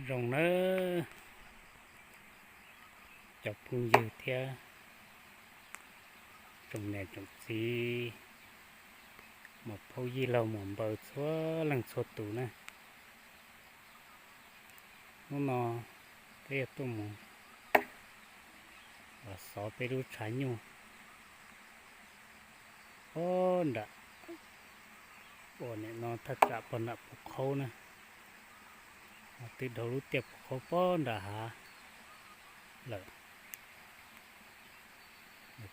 Zoo nawb cov phooj ywg thiab tsoom niam tsoom txiv, muam phauj yij laug muam npawg txhua leej txhua tus na. Hnub no peb yuav tuaj mus xov peb lub tshav nyuj pob nram, uas nim no thaj tsam pog nram Puv Qhaub na, twb dhau lub tiaj Puv Qhaub pob nram hav lawm.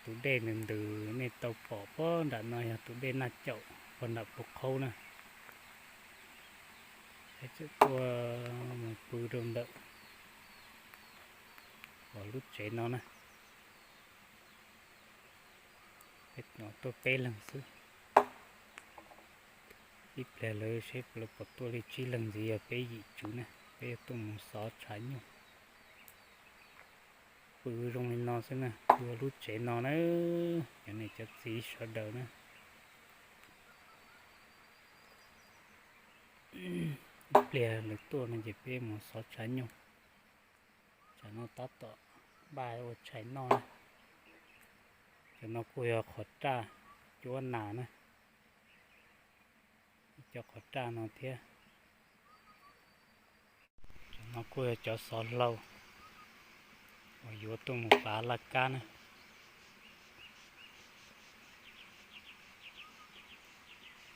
Tus dej ntws ntws nej tau pom pob nram no yog tus dej Naj Caum pog nram Puv Qhaub na. Peb tseem tuaj mus pw rau ntawm uas lub tsev no na. Peb tuaj peb leeg xwb, ib pliag lawv seb lawv puas tuaj li tsib leeg ntxiv yog peb yim tswv na. Peb yuav tuaj mus xov tshav nyuj. Pw zoo li no xwb na, pw lub tsev no na, cov niam cov txiv sawv daws na. Ib pliag lawv tuaj no ces peb mus xov tshav nyuj. Tsam no tab tom npaj ua tshais noj na. Cov no kuj yog qhov raj cuab nas na, cov qhov raj no thiab. Cov no kuj yog cov xov hlau uas yuav tuaj mus pav laj kab na.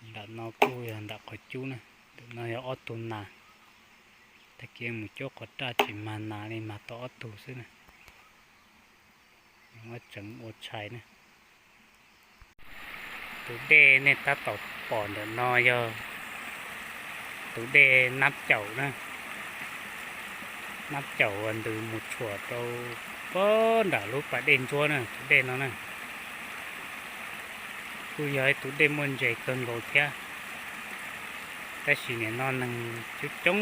Nram no kuj yog nram qhov cub na, ntawm no yog ob tug nas. Tag kis mus cuab qhov raj tsis mag nas li, mag tau ob tug xwb na. Muab tseev ua tshais na. Tus dej nej tab tom pom ntawm no yog tus dej Nab Caum na. Nab Caum uas ntws mus tshuam rau pob nram lub pas dej ntsuab na, tus dej no na. Kuj yog ib tug dej muaj ntses kawg nkaus thiab, tab sis nim no neeg coob coob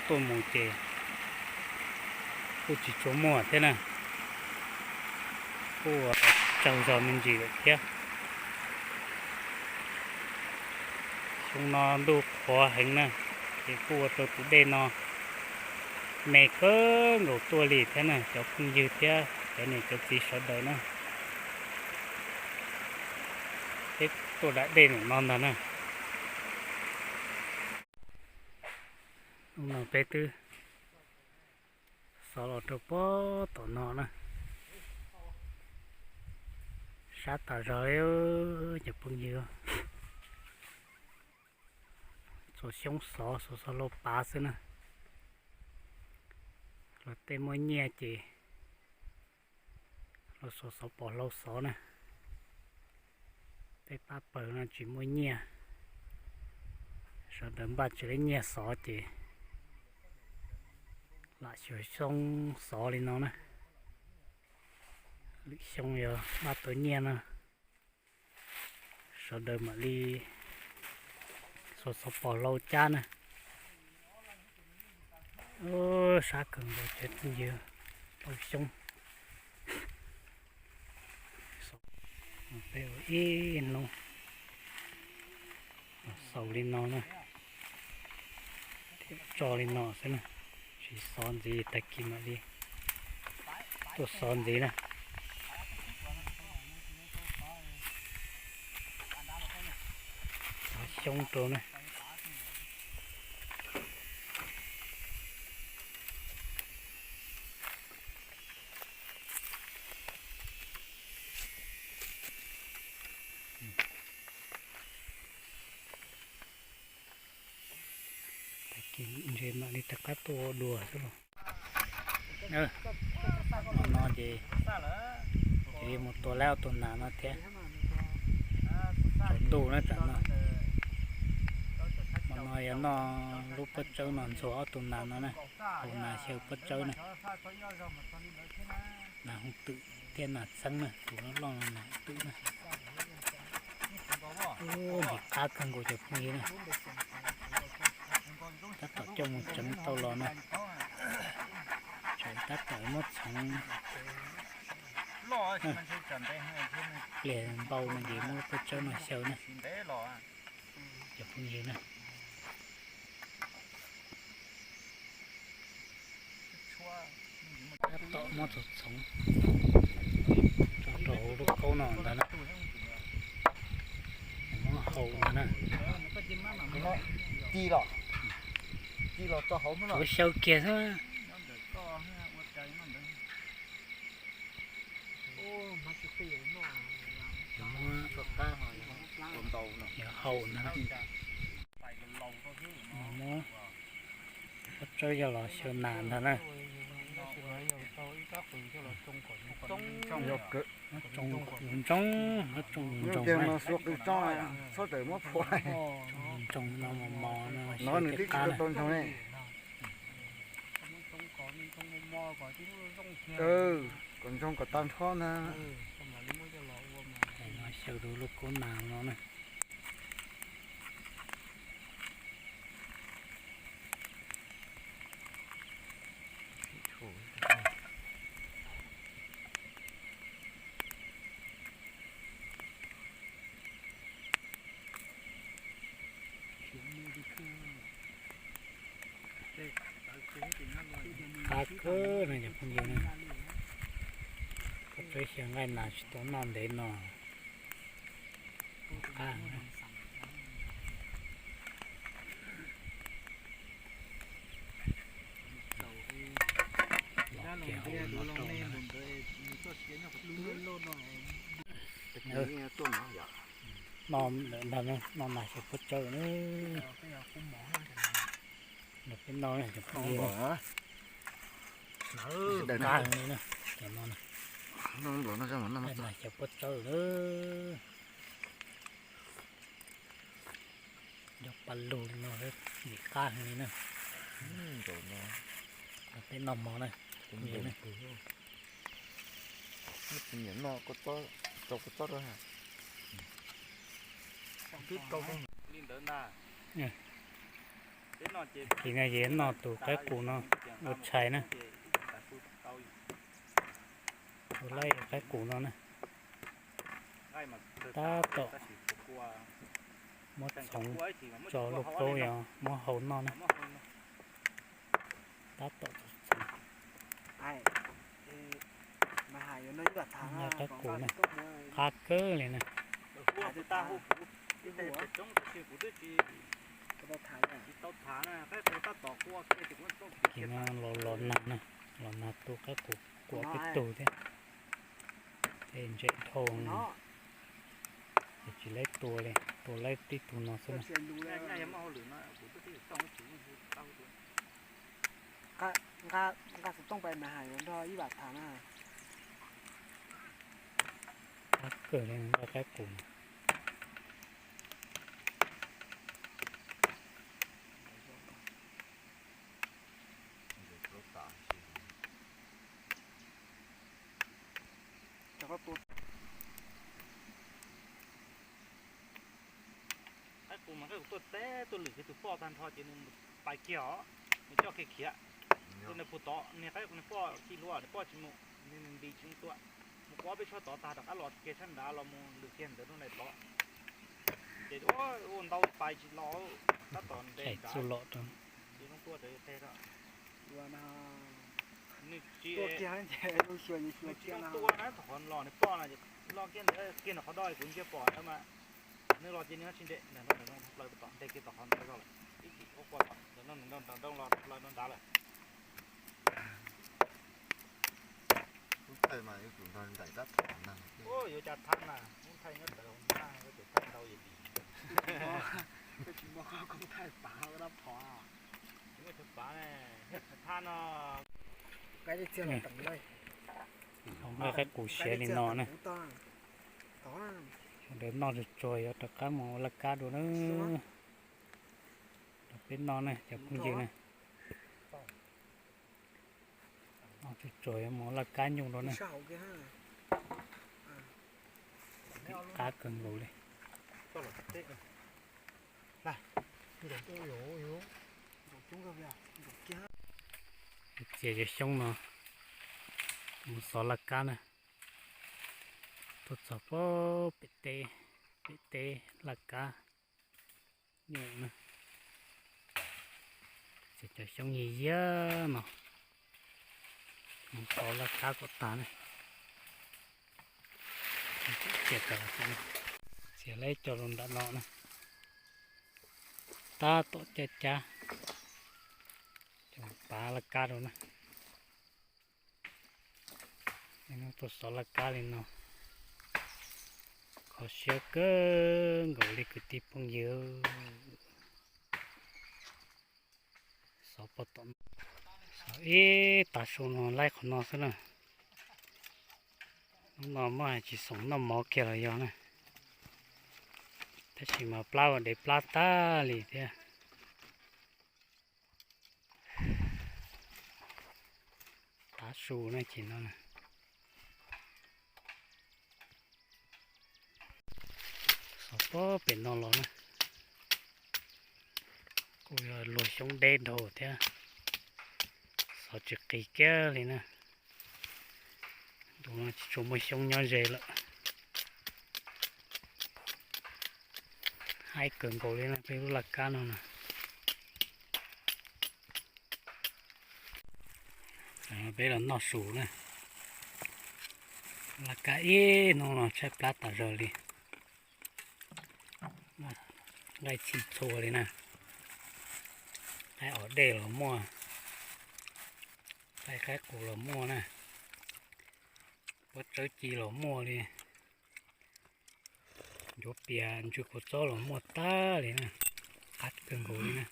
tuaj mus ces kuj tsis tshua muaj thiab na. Kuj tsawg zog me ntsis lawm thiab. Xyoo no ntuj qhuav heev na, ces kuj ua rau tus dej no me kawg nkaus tuaj li thiab na cov phooj ywg thiab cov niam cov txiv sawv daws na. Peb tuaj dam dej ntawm no ntag na. Hnub no peb twb xov los rau pob tom no na, sab tas zog li cov phooj ywg. Txhua xyoo xov xov xov lau pav xwb na. Los tej muaj nyiaj ces los xov xov pom hlau xov na. Tej pab pawg no tsis muaj nyiaj, sawv daws npaj tsis laib nyiaj xov ces lam xyuas xyoo xov li no na. Lwm xyoo yog npaj tau nyiaj no sawv daws mam li xov xov pom hlau cab na. Sab kawg nkaus cov phooj ywg, tau xyoob. Peb ua ib hnub xaus li no na, thiab tso li no xwb na, tsis xov ntxiv, tag kis mam li tuaj xov ntxiv na. Xov xyoob rau na. Tag kis ntshe mam li rov qab tuaj ua dua xwb los. No ces cia li mus tua laib ob tug nas no thiab. Tsaus ntuj na tam no. Hmo no yuav noj lub pob tsawb no ntxuag ob tug nas no na, tus nas xyaw pob tsawb na. Nas hooj twm thiab nas txheeb na, tus loj loj no nas hooj twm na. Ub, ntim qab kawg nkaus cov phooj ywg na. Tab tom coj mus tseev tau los no, tseem tab tom muab txhoov pliag npau no ces muab lub pob tsawb no xyaw na cov phooj ywg na. Tom muab txhoov txhoov rau hauv lub kaub no ntag na. Muab hau ntag na. Ci los, ci los tso hauv. Ua xyaw kiag xwb. Muab hau ntag. Muab pob tsawb coj los xyaw nas ntag na. Muab tsoo ntsoov, muab tsoo ntsoov na. Txhob tawm muab phua. Ntsoov no mos mos no, nws twb tsis tau ntsoov ne. Kom ntsoov kom tag nrho ntag. Xyaw rau lub kaub nas no na. Qab kawg no cov phooj ywg na. Koj txawj xyaw nqaij nas tsis tau noj ntev no. Qab. Noj lawm ntag, noj nas xyaw pob tsawb na. Nrog peb noj na cov phooj ywg. Qab heev li na. Cov no na, nas xyaw pob tsawb na. Cov pa lug li no thiab, qab heev li na. Nrog peb noj mov na. Li ntawd ntag. Ces no ces noj tus qaib qus no ua tshais na. Ua laib qaib qus no na. Tab tom muab txhoov tso lub kaub, yog muab hau noj na. Tab tom txhoov. Noj qaib qus na, qab kawg li na. Ces no los los nag na, los nag tu qaib qus kua peb tug thiab. Tej ntses dhau, ces tsis laib tua li, tua laib tib tug no xwb na. Nqa xov tooj pais mas hais yuav nrog ib vam tham na. Qab kawg li noj qaib qus. Qaib qus mas qaib qus tuaj teb tuaj lwm kiag tus poj tag nrho ces nws pais kiag os, nws coj kiag khiav. Tus nws pug tod niag qaib qus nws poj ci hlua nws poj tsis mus, nws nti tsis mus tua, mus quab peb tshuab tod tag rov qab los kiag sab nrad los mus lwm kiag ntawd lub ntais tod. Ces ua ntau pais tsis los, tab tom ntes nrad, tsis zoo tua rau teg rau. Nws tsis, nws tsis zoo tua na, thaum qhov los nws poj na, los kiag ntawd kiag nws qhov do kuv ntsia pom ntawd mas, nws los ces nws tsis nres, nws nroo nroo plaws tom nteg kiag tom qhov ntawd zog lawm, ib chim ua qua tom ntawd nroo nroo los plaws nroo nrad lawm. Yuav cas thab na, lub thaij nyob ntawd hauv na, yuav tsum thab ntau yam li. Tsis muaj koob thaij pav dab phom. Tsis muaj chaw pav ne, thab no. Nqa qaib qus siav li no na. Sawv daws noj tsuag tsuag yuav rov qab mus ua laj kab dua na. Rau peb noj na cov phooj ywg na. Noj tsuag tsuag yuav mus ua laj kab nyuj dua na. Qab kawg nkaus li. Txiav cov xyoob no mus xov laj kab na. Tuaj txog pem teb, pem teb laj kab nyuj na. Txiav cov xyoob yiag yiag no. Xov laj kab kom tag na. Txiav lawv cov rau nram no na. Tab tom cab cab, cov pav laj kab rau na. Tus xov laj kab li no, kho siab kawg nkaus li kwv tij phooj ywg. Xov poj tom, xov ib tav su no laib qhov no xwb na. Hnub no muaj hais tsis xoom noj mov kiag los yog na, tab sis mas plab ua dev plab tag li thiab. Tav su na ces no na. Xov pem no los na, kuj yog luag xyoob deb dhau thiab, xov tsis qis kiag li na. Ntu no tsis tshua muaj xyoob nyob ze lawm. Haib kawg nkaus li na, peb lub laj kab no na. Peb los noj su na. Laj kab ib hnub no tshaib plab tas zog li. Nqaij txhij txhua li na. Qaib os dej los muaj, qaib qaib qus los muaj na, pob tsawb ci los muaj li, ncuav pias ntsw kua txob los muaj tag li na, qab kawg nkaus li na.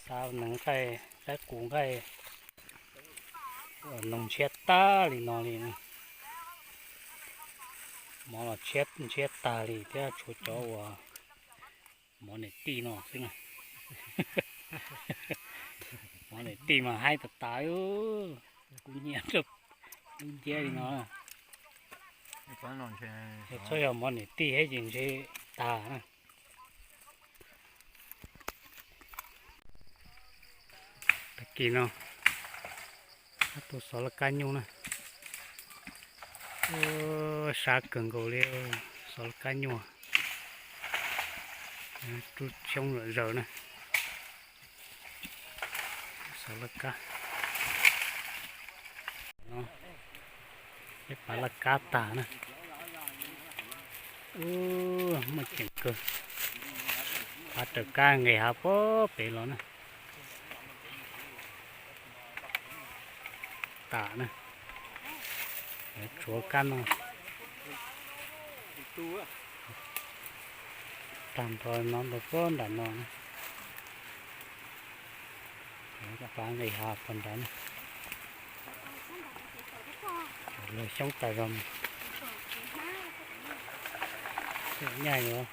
Xa nees nqaij, qaib qus nqaij, noog ntshiab tag li no li. Mov los ntshiab tag li thiab, tshuav cov uas mov niam tij no xwb na. Mov niam tij mas haib tas tas, kub hnyiab lub nciab li no. Txhob yog mov niam tij thiab ces ntshe tag na. Tag kis no, tus xov laj kab nyuj na, sab kawg nkaus li, xov laj kab nyuj, rub xyoob zom zaws na. Xov laj kab, peb pav laj kab tag na. Muaj ceem kawg, pav raws kab nqis hav pem los na. Tas na, tshuav kab no. Tag nrho no rau puag nram no na. Pav nqis hav puag nrad na. Luag xyoob tas zog. Nyaj yuav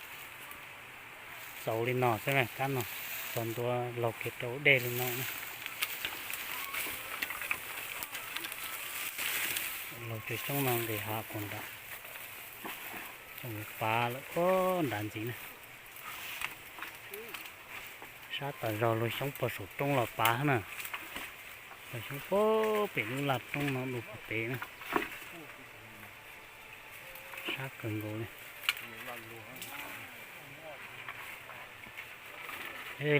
txaus li no xwb na, kab no txog ntua laug kiag rau dej li no na. Laug cov xyoob no nqis hav puag nrad, tsoom pav lawm puag nrad ntxiv na. Sab tas zog, luag xyoob puag saum roob los pav na. Luag xyoob puag pem lub laj roob no dua puag pem na. Sab kawg nkaus li.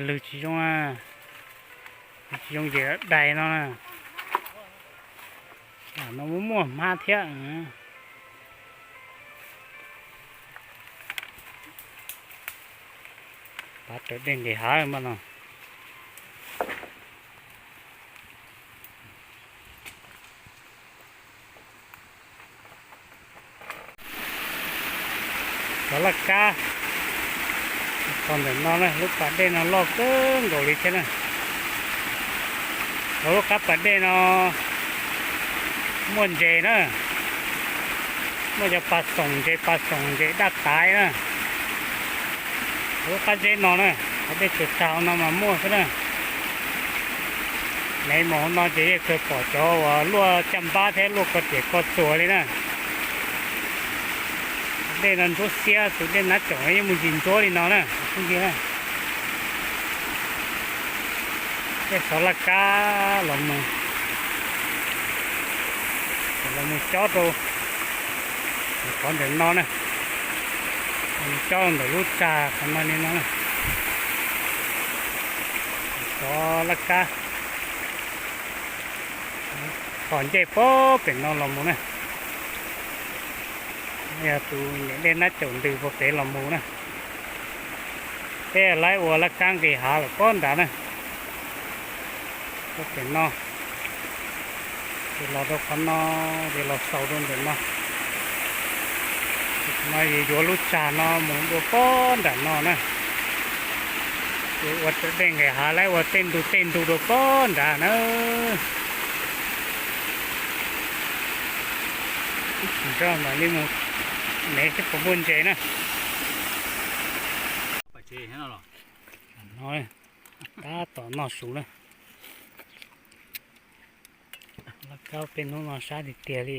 Lwg tsis zoo, lwg tsis zoo ces dais no na. Tam no muaj muaj hmab thiab. Pav raws dej nqis hav mas no. Xov laj kab, txog ntawm no na, lub pas dej no loj kawg nkaus li thiab na. Hauv lub qab pas dej no muaj ntses na, muaj cov pas xoom ntses, pas xoom ntses daj taiv na. Hauv lub qab zeb no na, qhov dej tsuas tag no mas muaj xwb na. Nov mus hauv no ces yeej kawg pom cov uas luaj caj npab thiab luaj ko riam ko txuas li na. Dej no ntsuab xiab, tus dej Nab Coom yeej mus ntsis ntsuab li no na, phooj ywg na. Tej xov laj kab los mus, los mus cob rau qhov ntawm no na. Coj ntawm lub tsag qhov no li no na. Xov laj kab, tom ncej puag pem no los mus na. Yog tus niam dej nab caum ntws puag pem los mus na. Peb laib ua laj kab nqis hav lawm puag nrad na. Puag pem no, ces los rau qhov no, ces los xaus rau ntawm no. No yus yuav lub tsag no mus dua puag nram no na. Ces ua raws dej nqis hav laib ua tej ntug tej ntug dua puag nrad na. Tsis nrog mam li mus, nev seb puas muaj ntses na. No, tab tom noj su na. Laj kab peb hnub no sab tiag tiag li.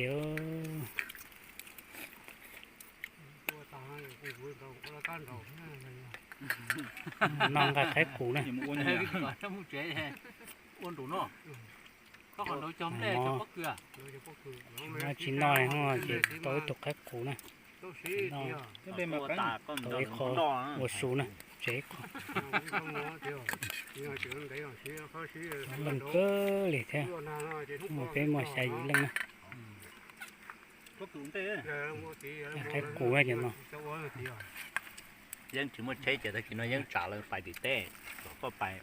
No nqa qaib qus na. Tsis noj ces tau ib tug qaib qus na. Tau ib qho ua su na, tsev ib qho. Leej kawg li thiab, peb muaj xya yim leej na. Qaib qus cov no. Yeeb tsis muaj tsheb ces tag kis no yeeb tsam lawv pais tim teb, kom koj pais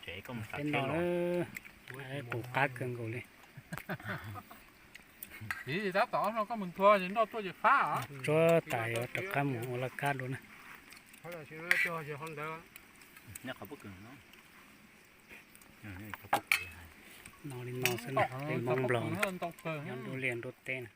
tsev koj mus xav tsheb los. Qaib qus qab kawg nkaus li. Tsuag tas yuav rov qab mus ua laj kab dua na. No li no xwb na, peb Hmoob Nplog nyob nruab liaj nruab teb na.